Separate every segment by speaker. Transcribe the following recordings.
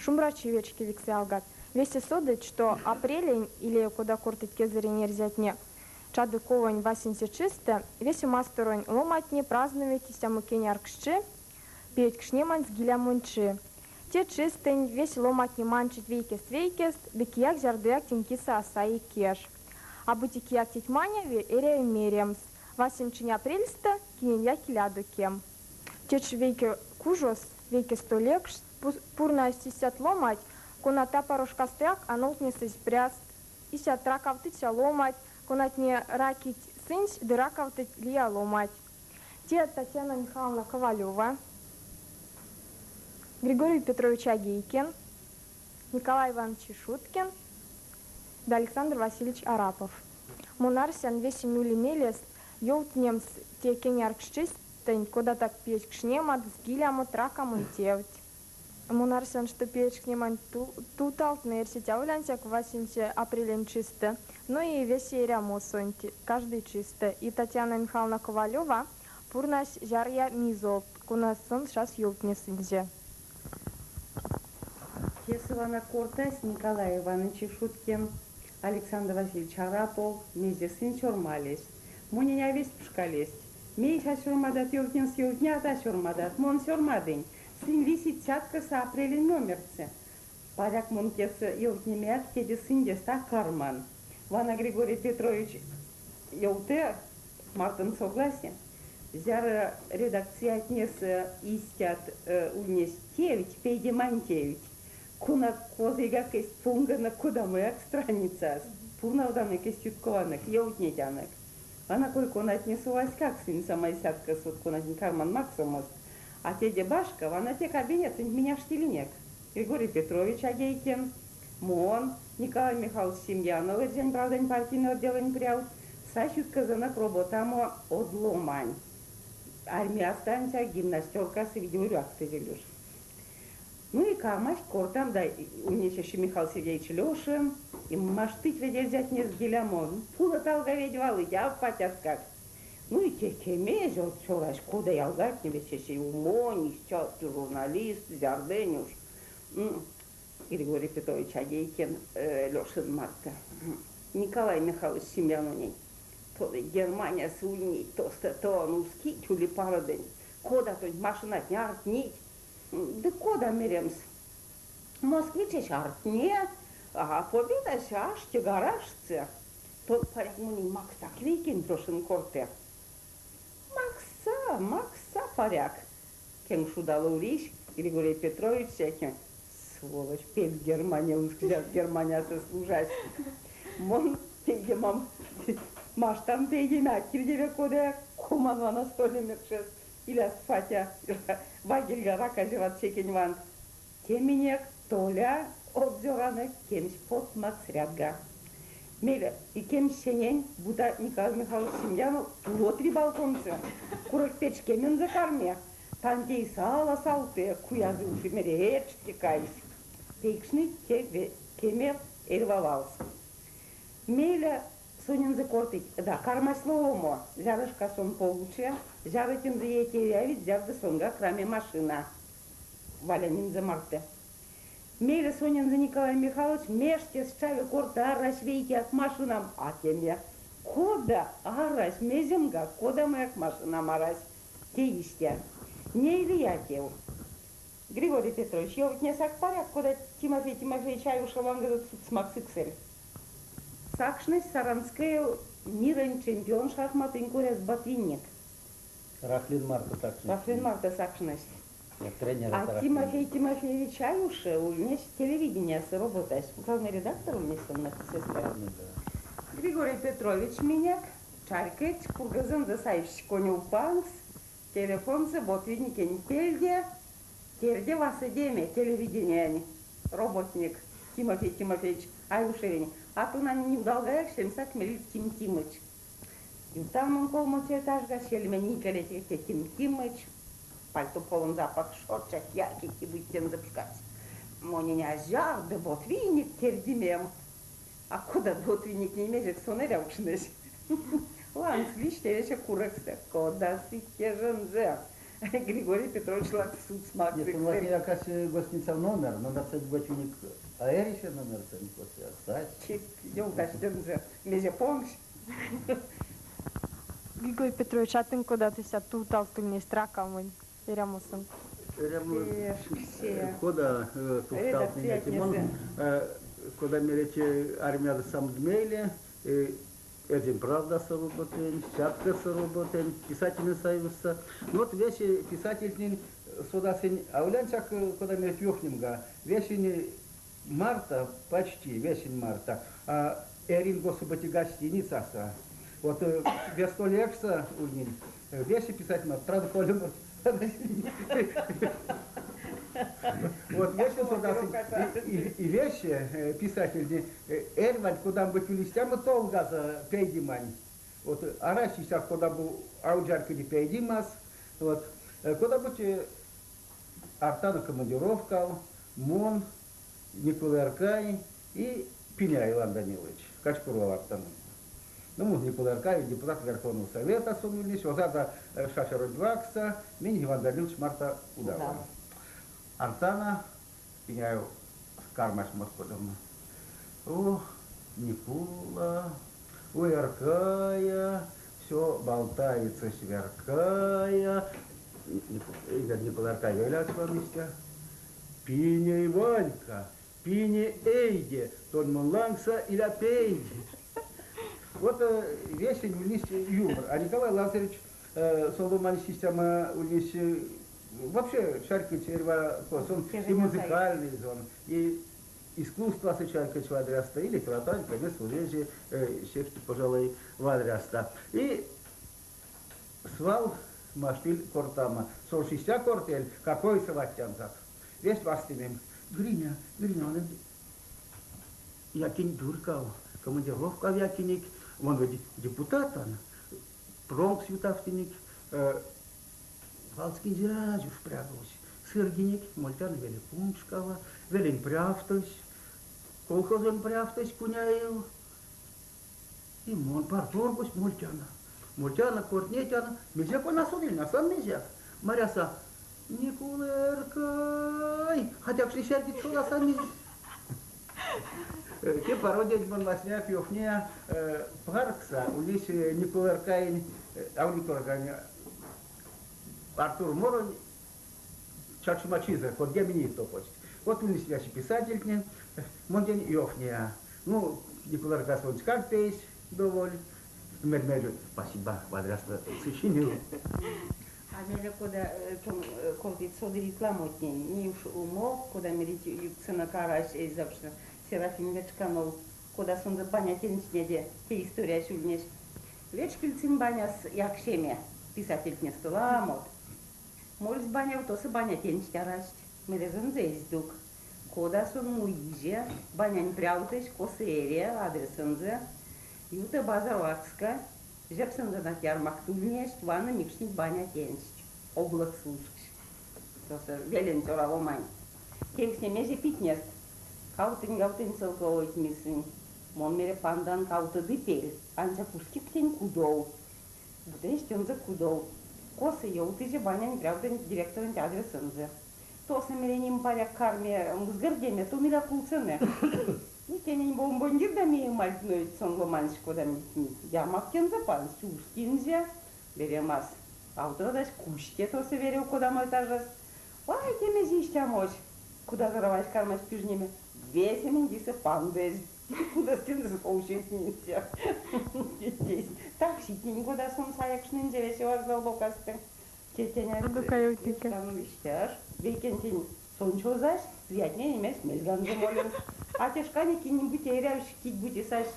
Speaker 1: Шумбрачи, вечкевикс ялгат! Весе содыть, што апрелень, или, кода кортыть кезэрень эрзятне, чадыковонь васенце чистэ весе масторонь ломантне празднуют истямо кенярксчи, пеедькшнемань згилямонь чи. Те чистэнть весе ломантне манчить вейкест-вейкест, ды кияк зярдояк тень кисэ а саи кеж. А бути кияк теть маняви, эряви меремс: васень чинь апрельстэ киненьгак илядо кем. Течи вейке кужос, вейке столь экшс пурнасть истят ломанть, конат апаро шкастояк а нолдтнесызь пряст, истят ракавтыця ломанть, конатне ракить сынсь ды ракавтыть лия ломанть. Те Татьяна Михайловна Ковалева, Григорий Петрович Агейкин, Николай Иванович Ишуткин ды Александр Васильевич Арапов. Мон арсян, весень ули мелест ёвтнемс те кенярксчистэнть, кодат пеедькшнемат, згилямот, ракамонь тевть. Мон арсян, што пеедькшнемань тувталтнэ эрсить аволь ансяк васенце апрелень чистэ, но и весе эрямосонть, каждой чистэ. И Татьяна Михайловна Ковалева пурнась зярыя мизолт, конат сон шас ёвтнесынзе.
Speaker 2: Тесэ вана кортась Николай Иванович Ишуткин, Александр Васильевич Арапов, мезде сынь сёрмалесть. Монень а весть пшкалесть. Мейс а сёрмадат, ёвтнемс ёвтнят, а сёрмадат. Мон сёрмадынь. Сынь лисить Сяткосо апрелень номерсэ. Паряк мон тесэ ёвтнемеяк теде сындест а карман. Вана Григорий Петрович ёвты, мартон согласен. Зяро редакциятнесэ истят ульнесть тевть, пейдемань тевть, конат козыйгак эзть понгоно кодамояк страницас. Пурнавтанок эсь юткованок, ёвтнетянок. Вана кой-конатне соваськак сынь самай Сяткосо, конатнень карман максомост. А теде башка, вана те кабинетсэнть минь аштилинек. Григорий Петрович Агейкин, мон, Николай Михайлович Семьянов, Эрзянь правдань партийной отделэнь прявт, сась юткозонок роботамо од ломань. Армиясто ансяк гимнастеркасо видеорякты уш. Ну и кармасть кортам, да, ульнесь еще Михаил Сергеевич Лешин, и маштыть ведь эрзятне згилямо. Пуло алга ведь валыть, а патяткак. Ну и те кемезь од цёрась, кода ялгатне весе умонь, истят журналист, зярдэнь уш. Григорий Петрович Агейкин, Лешин марто. Николай Михайлович Семьяновнень. То Германиясо ульнить, тосто то ускить ули пародонть. Кода тонть машинатне ардтнить. Ды кода меремс, Москвичесь ардтни, а Победась ашти гаражсо. Тон, паряк, монень максак вейкень Лешин корты. Макса, макса, паряк. Кенкш удало лиссь Григорий Петрович секе. Сволочь, пель Германия усксят, Германиясо служась. Мон пейдемам, маштан пейдеме, а кирдеве кодаяк коман вана столем экшес. Иляст фатя, вайгельга раказеват секень вант. Те минек Толя од цёранок кемсь потмакс рядга. Мейле и кемсь сенень, бута Николай Михайлович Семьянов тулотри балконсо. Курок печкемензэ карме. Тантей сала салты, куязы уш мере кайсь. Пейкшныть те кеме эрьва валс. Мейле сонензэ кортыть, да, кармась ловомо, зяро шка сон получи, зяро тензэ терявить, зярдо сонгак рами машина. Валянинзэ марто. Мейле сонензэ Николай Михайлович мештес чави корты арась вейкеяк машинам, а теме. Кода арась, меземгак, кодамояк машинам арась. Те истя. Ней лия тев. Григорий Петрович, ёвтнесак паряк, кода Тимофей Тимофеевич Аюша лангозот судс максыксэль. Сакшнось Саранскоев мирэнь чемпион шахматонь коряс Ботвинник.
Speaker 3: Рахлин марто сакшнось.
Speaker 2: Рахлин марто сакшнось.
Speaker 3: Тренер.
Speaker 2: А Тимофей Тимофеевич Аюша ульнесь телевидениясо роботась. Главный редактор ульнесь сон сестэ. Григорий Петрович минек чарькодсь, кургозонзо сайсь конёв панкс, телефонсо Ботвинникень пельде терди васодеме телевидениянь роботник Тимофей Тимофеевич Аюшевень. А тонань не удалгаяк сельмсак мерильть Тим Тимыч. Ютан мон колмоце этажга сельмень икеле те Тим Тимыч. Пальто полонзо апак шорчат яки кибыть тензэ пшкадсь. Монень а зярдо Ботвинник тердимем. А кода Ботвинникнень мезекс сон эрявкшнось? Лангс лиссь весе куроксто. Кода сыть кежензэ. Григорий Петрович лангс судс
Speaker 3: Нет, он
Speaker 2: максыксэль.
Speaker 3: якась гостиница в номер, номер ботиник, а эрища номер сась.
Speaker 2: Ёвтась тензэ, мезе понгсь.
Speaker 1: Григорий Петрович, а тынк кодат истят тувталт ульнесть ракамонь эрямосонк?
Speaker 3: Эрямо
Speaker 2: Пешксе.
Speaker 3: кода тувталтнэ мон кода мерить армиядо самдо мейле Эрзянь правдасо роботынь, Сяткосо роботынь, писательной союзсо. Ну вот весе писательтнень содасынь, а ансяк кода мерить ёвтнемга, весень марто, почти весень марто, а эринь косо-бути гостиницасо. Вот ве столексэ ульнинь, весе писатель, правда, Коля Вот весе содасынь и весе писательтне эрьванть кода-бути истямо толгазо пейдемань. Вот арась истя кода бу ауджаркиди пейдемас. Вот кода-бути ардтано командировкав, мон, Николай Аркай и Пиняй Иван Данилович. Кочкурова ардтано. Ну, Николай Аркаев, депутат Верховного Совета сон ульнесь, озадо шаферонть ваксса, минь Иван Данилович марто удало. Ардтано, Пиняев кармась моткодомо. Ох, Никула, ой, Аркая, все болтается, сверкая. Николай Аркаев велявтсь истя. Пине Ванька, пине эйде, тон монь лангсо иля пейде. Вот весь ульнесь юмор. А Николай Лазаревич сон система ульнесь вообще чарькодсь эрьва он и музыкальный он, и искусство чарькодсь вадрясто, и литература, конечно, везе сехте, пожалуй, вадрясто. И свал маштыль кортамо. Сон истя кортыль, какой соваттянзат. Весть вастымем. Гриня, Гриня, он якинь дуркав, командировкав якинек, мон ведь депутатан, промкс ютавтынек, валскень зярс уш прядовсь. Сыргинек, мольтяно веле куншкава, велень прявтось, колхозонь прявтось Куняев, и мон парторгось мольтяно. Мольтяно, кортнетяно, мезеяк а содылинь, а сан мезеяк. Маряса, Никулеркай, хотя б сядет содасамизь. Те пародиянть мон васняяк ёвтния парксо, ульнесь Никулеркаень, а Никулеркаень, Артур Моронь чачома чизэ, кодгемень топодсть. Вот ульнесть весе писательтне, мон тень ёвтния. Ну, Никулерка сонськак тейсь доволь. Мерь, спасибо, вадрясто сочинил.
Speaker 2: А мейле кода тон кортыть содылить ламотнень, ней уш умок, кода мерить ютксонок арась эйзакшно Серафим Вечканов, кода сонзэ баня тенстнеде те историясь ульнесь. Вечкильть баняс яксеме писательтнестэ ламот. Мольсь баняв, тосо баня тенсть арасть. Мелезэнзэ эзь тук. Кода сон муизе, банянь прявтось, косо эри, адресэнзэ, юты базар вакска, зепсэнзэ нать ярмакт ульнесть, ваны микшнить баня тенсть. Облакс усксь. Тосо велень цёра ломань. Кевкстни, мезе питнест? Кавтынь-кавтынь целковойть мисынь. Мон мере пандан кавто ды пель, ансяк ускик тень кудов. Бути эстензэ кудов. Косо ёвтызе банянь прявтонть директоронть адресэнзэ. Тосо мере паряк карми музгордеме, тон иля кулсоне. Ну, тенень бомбондир да миемальть сон ломансь кода ярмак тензэ пандсть, ускинзе, беремас. Автордась куштя тосо верев кодамо этажос. Вай, те мезе истямось? Кудазоравась кармась пижнеме. Весемень кисэ пандызь. Кудостензэ совсетнинзе. Такситнень кода сон саекшнинзе весе вокзал бокасто. Тетяня
Speaker 1: Ну-ка, ёвтника.
Speaker 2: истяж. Вейкентень сон озась, лиятнень эместь мельганзо молемс. А те шкане кинь-нибудь эрявсь, кить-бути сась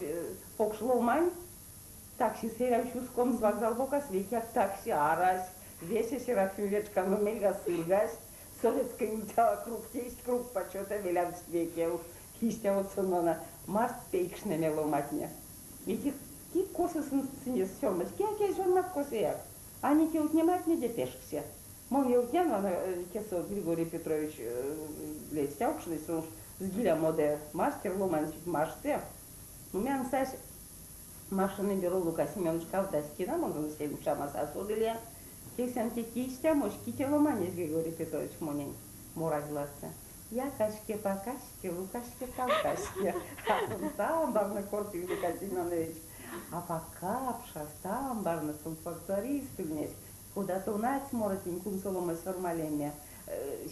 Speaker 2: покш ломань, таксисэ эрявсь ускомс вокзал бокас, вейкеяк такси арась. Весе Серафим Вечканов мельга сыргась, Советской ульцява круг тейсть, круг почета велявтсть вейкев. Истя вот сон вана маштсь пейдькшнеме ломатне. Ведь ки косо сынст сынест сёрмадсь, кияк эзь сёрмадт косояк. А неть ёвтнематнеде пешксе. Мон ёвтнян вана тесэ Григорий Петрович ледстявкшнось, сон згилямодо мастер ломанесь машты. Ну, мян сась машинный бюро Лука Семенович Кавтаськина, мон сон чамас а содылия. Кевкстян те ки истямось, ки те ломанесь, Григорий Петрович монень моразь ладсо. Якаське-пакаське, лукаське-палкаське. А сон стамбарнэ корты Лука Семенович. Апак капша, стамбарнэ сон фольклорист ульнесь. Кода тонадсь моротнень кунсоломо сёрмалеме,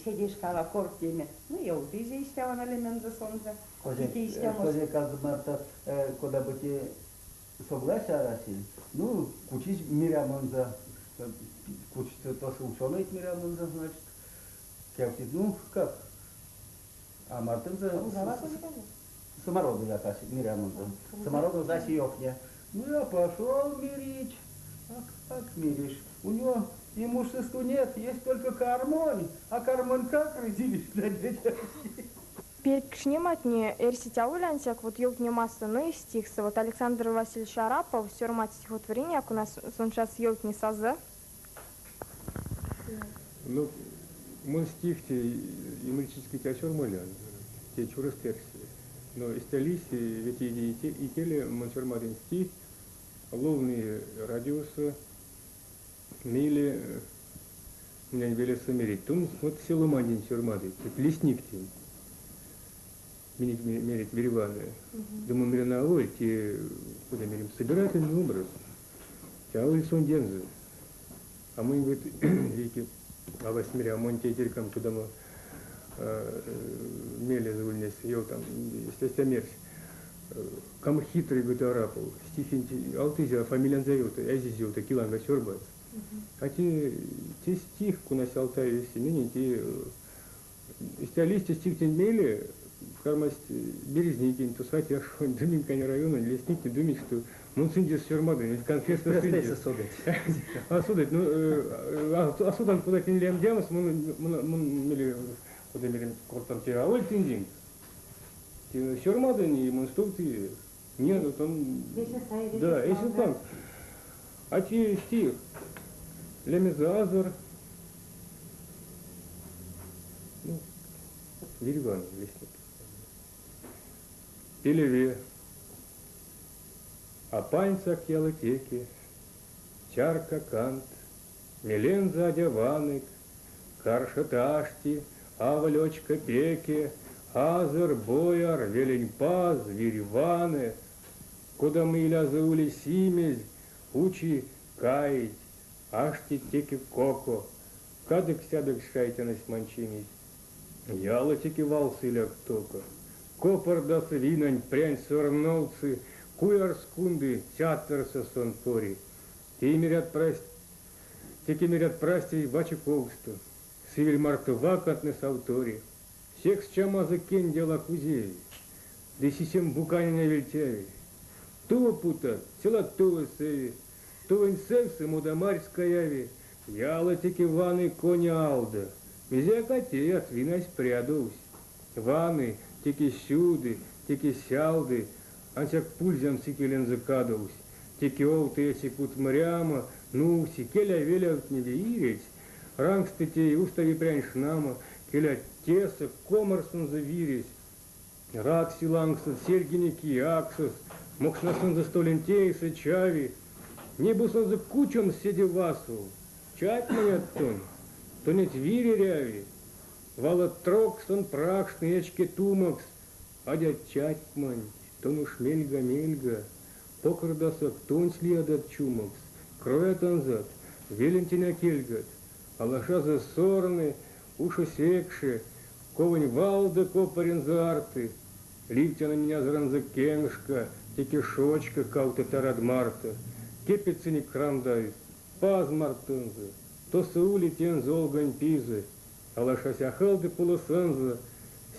Speaker 2: седейшкава кортнеме. Ну, ёвтызе истя вана лемензэ сонзэ.
Speaker 3: Козяйказо марто кода-бути согласия арасель. Ну, кучизь мирямонзо, кучсть тосо ученойть мирямонзо, значит. Кевкстить, ну, как? А мартынзо самороду якась мирямонзо. Самороду зась ёхне. Ну, я пошел мирить. А как миришь? У него имущества нет, есть только гармонь. А гармонь как разделить на две части?
Speaker 1: Пеедькшнематне эрсить аволь ансяк вот ёвтнемасо, но и стихсэ. Вот Александр Васильевич Арапов сёрмадсь стихотворения, кона сон сейчас ёвтнесазо.
Speaker 4: Ну, мон стихть юмористической а сёрмалян, те чуросто эрси. Но истя лиссь, ведь икеле мон сёрмадынь стих, ловны радиосо, мейле монень велесэ мерить, тон вот се ломанень сёрмадыть, лесник тень. Минек мерить Вереваны. Думаю, мерян, аволь те, кода мерем, собирательный образ. Те аволь сондензэ. А монь, говорит, вейке авась меря, монь тейтерькам кодамо мелезэ ульнесь, ёвтам, истя мерсь. Кам хитрый, говорит, Арапов, стихенть алтызе, а фамилиянзо ёвты, эзизь ёвта, ки ланга сёрмадсь. А те стих, конась алтави весеменень, те истя лиссь стихтнень мейле, кармасть Березникень, Тосатяшонь, Дубинькань райононь лесниктне думить, что мон сынь сёрмадынь, ведь конкретно сынь.
Speaker 3: содыть.
Speaker 4: А содыть, ну, а содан, куда тень лемдямс, мон мейле, кода мерем, кортам те аволь тындинк. Сёрмадынь, и мон стувты. Нет, вот он... Да, эсень лангс. А те стих. Лемезэ азор. Ну, Вирьган лесник. Пелеве. А паньсак ялатеке, чарка кант, мелензэ адя ванык, каршот ашти, аволь очко пеке, азор, бояр, велень паз, вирьваны, кодамо илязо уле симезь, учи каить, ашти теке коко, кадык сядоксть шайтянось манчимизь. Ялатеке валс иляк тока. Копордасы винанть, прянть сорновтсы, куярс кунды, цяторсо сон пори. Те мерят прасть, теке мерят прасть вачо ковсто. Сывель марто вакантнэс авторе. Секс чамазо кендял а кузеви, ды сисем буканень а вельтяви. Туво путат, цела туво сэви, тувонть сэвсы модамарьс каяви, ялатеке ваны коня алдо. Мезеяк а теят, винась прядовсь. Ваны, теке сюды, теке сялды, ансяк пульзямс икелензэ кадовсь. Теке овто эци кутморямо, нувси, келя велявтневи иредсь, рангсты тей, устави прянь шнамо, келя тесэ коморсонзо виресь, ракси лангсо сельгине кияксос, мокшнасонзо столенть эйсэ чави, небусонзо кучомс седе васов. Чатьмонят тон, тонеть вирь эряви, валот троксон пракшны эчке тумокс, адя чатьмонть, тон уш мельга-мельга, покордасак тонсь лиядат чумокс, кроятанзат, велентень а кельгат, алашазо сорны, ушось экше, ковонь валдо копорензэ арты, ливтяно минь азоронзо кенкшка, теке шочко кавто тарад марто, кепедьсынек крандайс, паз мартонзо, тосо ули тензэ олгонь пизэ, алашась ахолды пулосонзо,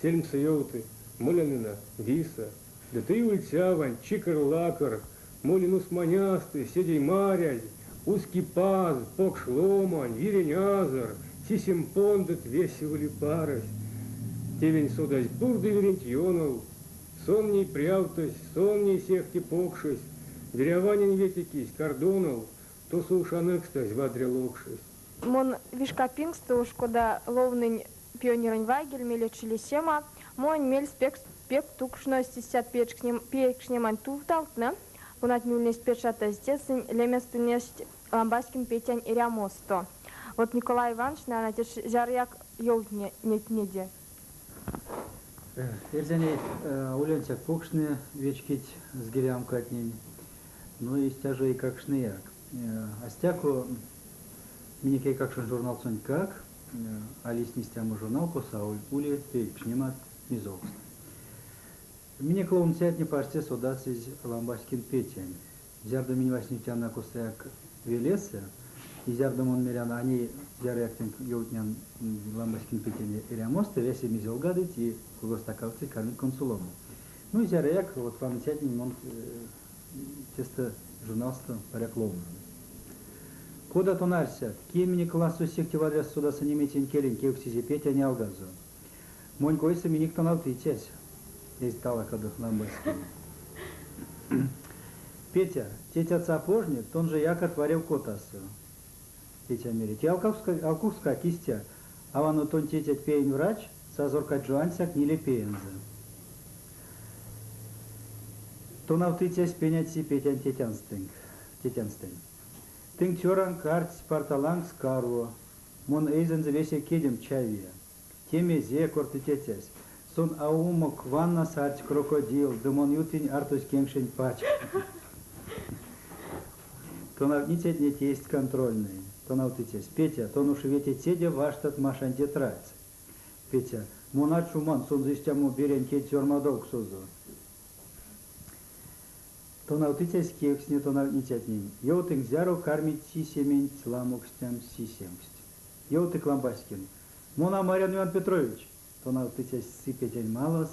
Speaker 4: сельмсэ ёвты, молянына, виса, ды ты ульцяванть чикор-лакор, моли нусманясто, седей марязь, уски паз, покш ломань, вирень азор, сисем пондот весе ули парось. Тевень содазь пурды виренть ёнов, сон ней прявтось, сон ней сехте покшось, Виряванень вети кись кардонов, тосо уш анокстазь вадря локшось.
Speaker 1: Мон вишкапингстэ уш кода ловнынь Пионерэнь вайгель, мейле Чилисема, монь мельс пек пек тукшность истят пеедькшнемань тувталтнэ, конатне ульнесть печатазь, те сынь лемест ульнесть. Ламбаськин Петянь эрямосто. Вот Николай Иванович, наверное, те зярыяк ёвтни нетнеде.
Speaker 5: Эрзянь аволь ансяк покштне вечкить згилямкатнень, но истя жо эйкакштнеяк. А стяко минек эйкакшонь журналсонтькак а лисни истямо журнал, косо аволь ули пеедькшнемат, мизолкст. Минек ловныцятне парсте содасызь Ламбаськин Петянь. Зярдо минь вастнетяно косояк велесэ, и зярдо мон мерян, а ней зярыяк тенк ёвтнян Ламбаськин Петянь эрямосто, весе мизолгадыть и кургостакавтыть, кармить кунсоломо. Ну и зярыяк вот ваныцятнень мон тестэ журналсто паряк ловнан. Кода тон арсят, кие минек классо сехте вадрясто содасы немецень келенть, кевкстизе Петя ялганзо. Монь койсэ минек тонавтыцясь, эзь талакадо Ламбаськин. Петя, тетят сапожник, тон же якат варев котасо. Петя мери, те алкукскак истя, а вано тонь тетять пеень врач, сазоркать жо ансяк ниле пеензэ. Тонавтыцясь пеняци Петянь тетянстэнь. тетянстэнь. Тынк цёранк ардсь парта лангс карво, мон эйзэнзэ весе кедем чавия. Те мезе, корты тетясь, сон а умок ванна сардсь крокодил, ды мон ютынь артозь кенкшенть пачк. Тонавтницятне тейсть контрольной. Тонавтыцясь, Петя, тон уш ветецеде варштат Машань тетрадьс. Петя, мон а чуман, сонзэ истямо берянь кедь сёрмадовксозо. Тонавтыцясь кевкстни тонавтницятнень, ёвтынк, зяро кармить сисементь ламокстямс сисемксть. Ёвтык, Ламбаськин. Мон а марян, Иван Петрович! Тонавтыцясь сы Петянь малас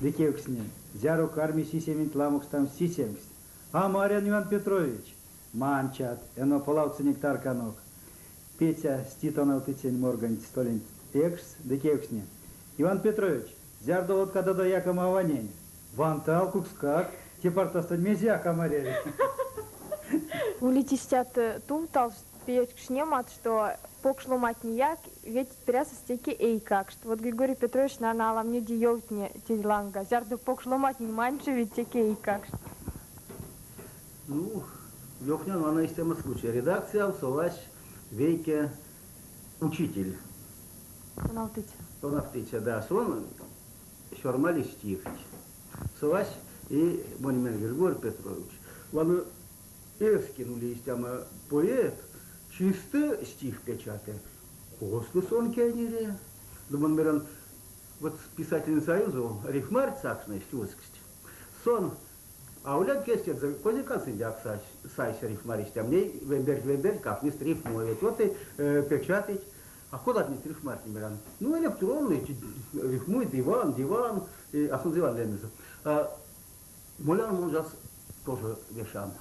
Speaker 5: ды кевкстни, зяро карми сисементь ламокстамс сисемксть. А марян, Иван Петрович! Манчат, эно полавтсынек тарканок. Петя сти тонавтыцянь морганть столенть экшс ды кевкстни. Иван Петрович, зярдо лоткададо якамо аванень? Ванта алкукскак, те партастонть мезеяк а маряви.
Speaker 1: Улить истят тувталт, пеедькшнемат, што покш ломантнеяк ветить прясост теке эйкакшт. Вот Григорий Петрович, наверное, аламнеде ёвтни тень ланга, зярдо покш ломантнень манчевить теке эйкакшт.
Speaker 3: Ну, ёвтнян вана истямо случай. Редакцияв совась вейке учитель.
Speaker 1: Тонавтыця.
Speaker 3: Тонавтыця, да. Сон сёрмали стихть. Совась и монь Григорий Петрович. Ваны Эскин ули истямо поэт, чисто стих печаты. Косто сон кенери? Думан мерян, вот писательный союзу рифмарь сакшность усксть. Сон а улят кестензэ козякан сындяк сайсь рифмарь истя. Мне вемберть вемберть кавтнест рифмовить. Вот и печатать. А кодат неть рифмартне мерян? Ну, электронные, рифмует диван, диван, и, а сон диван лемезэ. Молян мон сейчас тоже вешан.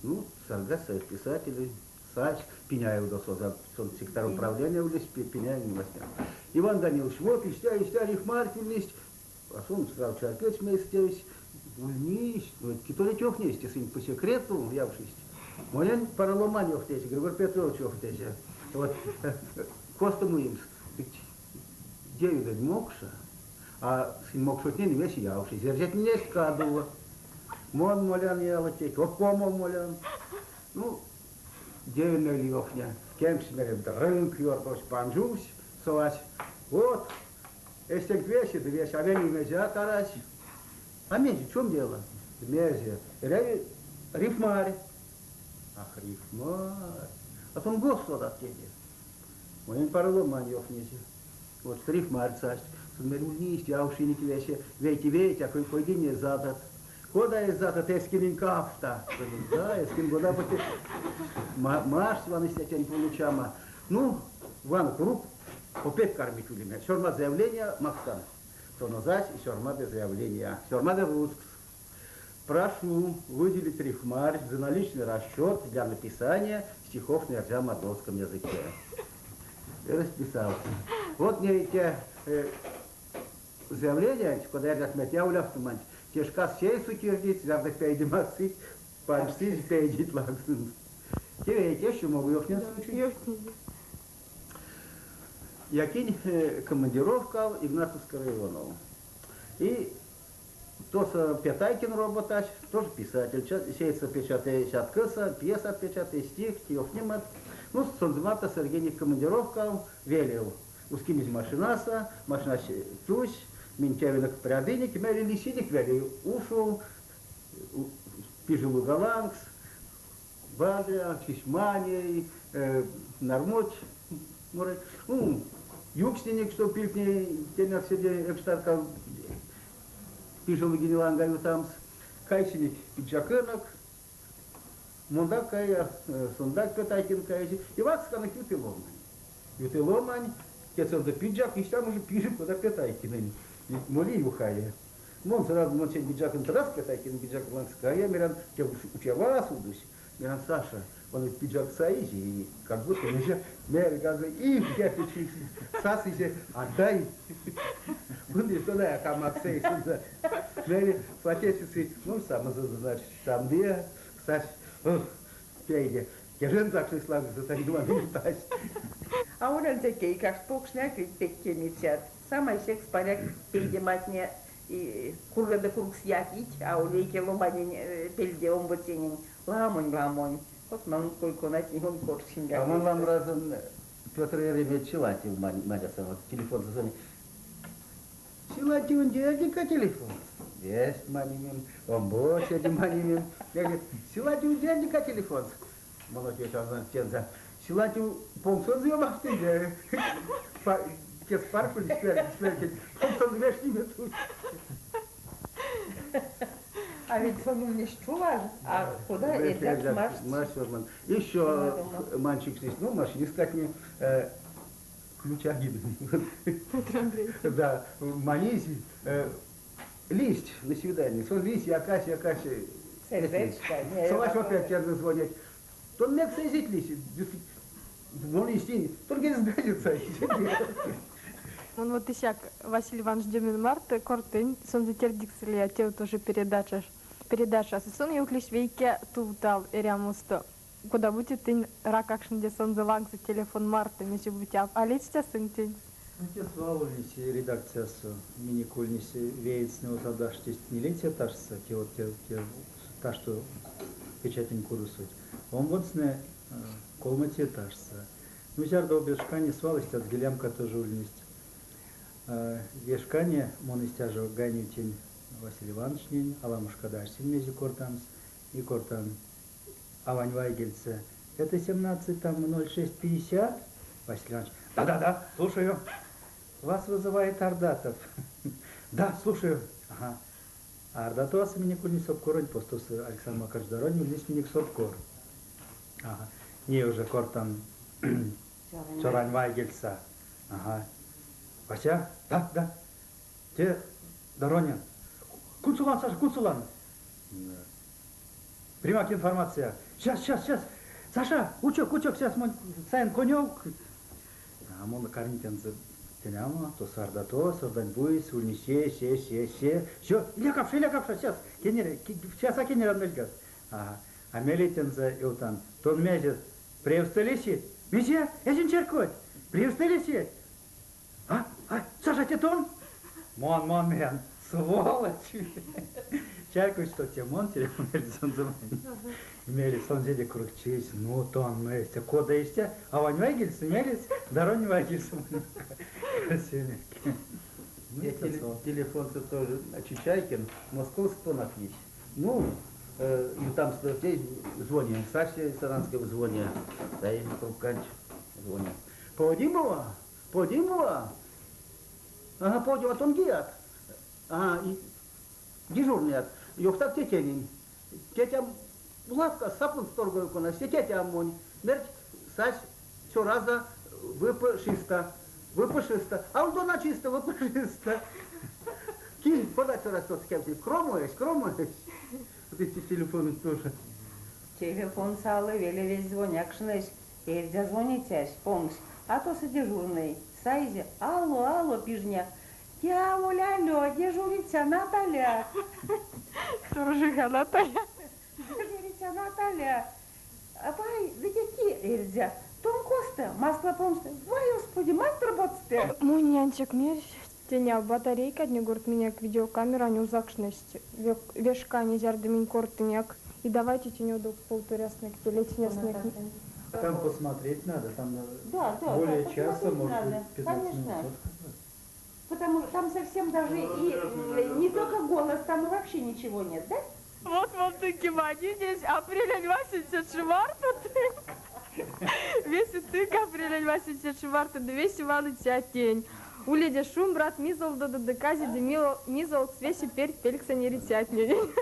Speaker 3: Ну, саргась союз писателей, сась, Пиняев досо, сон секретарь управления улись, Пиняев не властям. Иван Данилович, вот, истя, истя, рифмарь ульнесть. А сон сразу чаркеть вместе, ульнесь, ну, китоли тёхнесть, сын по секрету явшись. Монень паро ломань ёвтесь, Григорий Петрович ёвтесь. Вот, косто муемс? Девять мокша, а сын мокшотнень весе явшись. Эрзятне эзть кадово. Мон молян ялатеке, обкомов молян. Ну, девять ёвтня. Кенкш мерем, рынк ёртовсь, панжувсь, совась. Вот, эстенк весе, ды весе, а вень мезеяк арась. А мезе, в чем дело? Мезе? Эряви рифмарь. Ах, рифмарь. А сон гос содат теде. Монень паро ломань ёвтнесь. Вот рифмарь састь. Сон мери ульнесть, явшинек весе. Вейте-вейте, а кой-кой задат. Кода эзь эскинень кавта. Да, эскин кода бути маштсь ваныця тень получама. Ну, ван круг опять кармить улеме. Сёрма заявление максан. Сон озась и сёрмады заявление. Сёрмады русскс. Прошу выделить рифмарь за наличный расчет для написания стихов на эрзя-мордовском языке. И расписался. Вот мне эти заявления, когда я отметил улявтуманть, те шкас сейсу кирдить, зярдо пейдемасы, панчсызь пейдить лангсынст. Те еще могу ёвтнемс случай. Якинь командировка Игнатовского района. И Тосо Пятайкин роботась, тоже писатель. Сеется печатает Сяткоса, пьеса печатает, стих, ёвтнемат. Ну, сонзэ марто сыргинек командировкав велев. Ускимизь машинасо, машинась тусь, минь тевенек прядынек, мейле лисинек веле ушов, пиже луга лангс, вадря, чись маней, нармунть морыть. Ну, юкснинек, што пильгтне тенек седе экштарка пиже лугине ланга ютамс. Кайсинек пиджаконок, мондак кая, сондак Пятайкин кайси. И ваксканок юты ломань. Юты ломань, кедьсэнзэ пиджак, истя уже пиже, кода Пятайкинэнь. Моли юхае. Мон сразу монсень пиджаконть раз Пятайкин пиджак лангс кая, мерян, те учева судусь. Мерян, Саша, он ведь пиджак саизе, и как будто уже мельганзо и сасызе, отдай. Что да, камаксейсэнзэ. Мейле фатесицы, ну, сам, значит, там где, сась, пейде. Кежензэ лангсо ютась.
Speaker 2: А улянзо эйкакшт покштнеяк ведь пек кемицят. Самай секс, паряк, пейдематне кургодо кургс якить, а вейке ломанень пельде омбоценень ламонь ламонь. Вот мон кой-конатне он
Speaker 3: А мон вам разом Петр Еремеевич Силантьев мадяса, вот телефон звонит. Силантьев дяденька телефон. Весть манимем, омбоцеде манимем. Я говорю, Силантьев дяденька телефон. Молодец, он тенза. Силантьев понксонзо ёмавтынзе. Кес парфули сверки, понксонзо вешнеме тусь.
Speaker 2: А ведь сон ульнесь чуваж, а кода эрзякс маштсь.
Speaker 3: Еще мальчик здесь, ну, машинисткатне ключа Да, манизь листь на свидание. Сон листь, якась, якась. Совась опять тебе звонят. Тон мекс эзить листь. Ну, листень, только не сгодится.
Speaker 1: Он вот исяк Василий Иванович Демин марто кортынь, сонзэ тердиксэлия те тоже передача. Передача. Сон ёвтнесь вейке тувтал эрямосто. Кода бути тынь ракакшныде сонзэ лангсо телефон марто, мезе бути а ледстясынк тень?
Speaker 5: Ну, те свал ульнесь редакциясо, минек ульнесь веенстнэ озадо аштесть нилеце этажсо, те вот те, те ташто печатень кудосонть. Омбоцтнэ колмоце этажсо. Ну, зярдо обед шкане свал истят згилямка тоже ульнесть. Ве шкане мон истя жо гайневтинь Василий Ивановичнень, аламошка арсинь мезе кортамс, и кортан авань вайгельсэ. Это 17 там 06.50? Василий Иванович, да-да-да, слушаю. Вас вызывает Ардатов. Да, слушаю. Ага. А Ардатова минек ульнесь собкоронь постосо Александр Макарович Доронин ульнесь минек собкор. Ага. Ней уже кортан цёрань вайгельсэ. Ага. Вася? Да, да. Те Доронин. Кунсолан, Саша, кунсолан. Примак информация. Сейчас, сейчас, сейчас. Саша, учок, учок, сейчас мон саян конёв. А мон карминь тенямо, тосо Ардатова, Орданьбуесь, ульнесь се, се, се, се. Все, иля капша, иля капша, сейчас. Кенере, сейчас а кенерян мельгаст. Ага. А мейле тензэ ёвтан, тон мезе, превстэ лисить? Мезе, эзинь чарькодть, превстэ лисить? А, а, Саша, те тон? Мон, мон, мерян, сволочь. Чарькодсь, што те мон телефон сонзэ. Мейле сон седе курок чийсь, ну тон мейсэ, кода истя, авань вайгельсэ, мерсь, Доронин вайгельсэ.
Speaker 3: Я телефонсо тоже Чичайкин, Московсо тонавтнесь. Ну, там звони, Саша Саранского звони, дай трубканть звони. Подимова, Подимова, ага, Подимова, тон кият. Ага, дежурный. Ёвтак тетянень. Тетям лавка сапун торгует кона, тетям монь. Мерть, сась цёразо выпшиста. Выпшиста. А он дона чисто выпшиста. Кинь подать цёрась тот кем Кромуешь, кромуешь. Вот эти телефоны тоже.
Speaker 2: Телефонсо аловелев весть звонякшнось, эрзя звоницясь, понгсь, а тосо дежурной. Саизе, алло, алло, пижня. Те аволь алло, дежуриця Наталя.
Speaker 1: Сторожиха Наталья.
Speaker 2: Дежуриця Наталя. Вай, ды ки эрзя? Тон косто? Маслопромсто. Вай, господи, мастер боцте.
Speaker 1: Монь ансяк мерсь. Теня, батарейкатне, говорит, минек видеокамерань озакшность ве шкане, зярдо минь кортынек. И давайте тень одов повторясынек, пелетнесынек.
Speaker 5: Там посмотреть надо, там
Speaker 2: Да, да,
Speaker 5: более
Speaker 2: да,
Speaker 5: часа,
Speaker 2: посмотреть
Speaker 5: может
Speaker 2: надо.
Speaker 5: быть, 15
Speaker 2: Конечно.
Speaker 5: минут.
Speaker 2: Потому что там совсем даже и не только голос, там и вообще ничего нет, да?
Speaker 1: Вот вам таки здесь апрелень 84 Весе тынк апрелень 84 весе ваныцятнень. Уледе шумбрат, мизолдодо ды казеде мизолкст весе пертьпельксэнь эрицятненень.